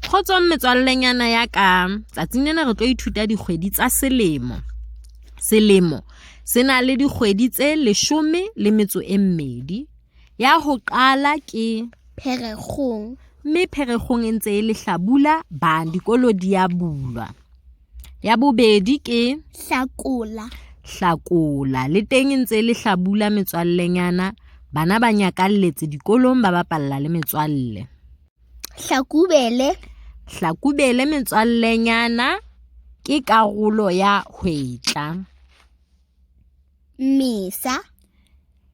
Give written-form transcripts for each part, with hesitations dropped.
Kgotsong metswallenyana ya ka, tsatsing lena re tlo ithuta dikgwedi tsa selemo. Selemo se na le dikgwedi tse leshome le metso e mmedi. Ya ho qala ke Pherekgong. Mme Pherekgong e ntse e le hlabula ba dikolo di ya bulwa. Ya bobedi ke Hlakola. Hlakola le teng e ntse e le hlabula metswallenyana, bana ba nyakalletse dikolong ba bapalla le metswalle. Hlakubele. Hlakubele metswallenyana ke karolo ya hwetla. Mmesa.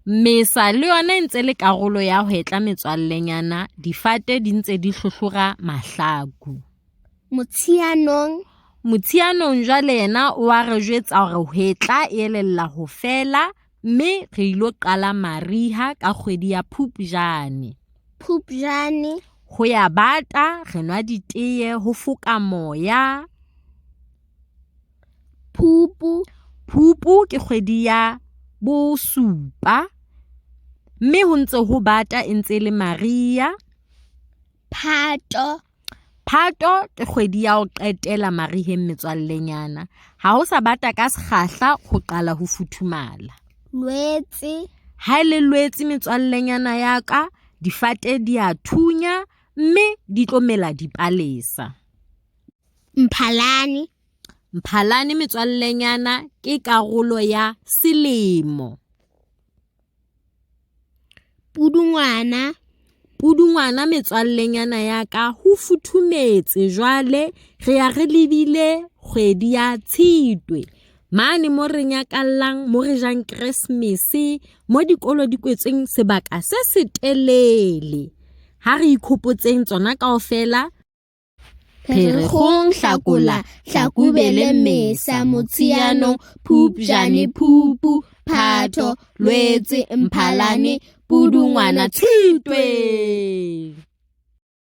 Mmesa le yona e ntse le karolo ya hwetla metswallenyana, difate di ntse di hlohlora mahlaku. Motsheanong. Motsheanong jwale yena o wa re jwetsa hore hwetla e elella ho fela mme re ilo qala mariha ka kgwedi ya Phupjane. Phupjane. Ho ya bata, re nwa diteye, ho foka moya. Phupu. Phupu ke kgwedi ya bosupa mme ho ntse ho bata e ntse le mariha. Phato. Phato ke kgwedi ya ho qetela mariheng metswallenyana. Ha ho sa bata ka sekgahla ho qala ho futhumala. Lwetse. Ha e le Lwetse metswallenyana ya ka, difate di a thunya mme di tlo mela dipalesa. Mphalane. Mphalane metswallenyana ke karolo ya selemo. Pudungwana. Pudungwana metswallenyana ya ka ho futhumetse jwale re ya re lebile kgwedi ya Tshitwe. Mane mo re nyakallang, mo re jang Keresemese, mo dikolo di kwetsweng sebaka se setelele. Ha re ikhopotseng tsona kaofela. Pherekgong, Hlakola, Hlakubele, Mmesa, Motsheanong, Phupjane, Phupu, Phato, Lwetse, Mphalane, Pudungwana, Tshitwe.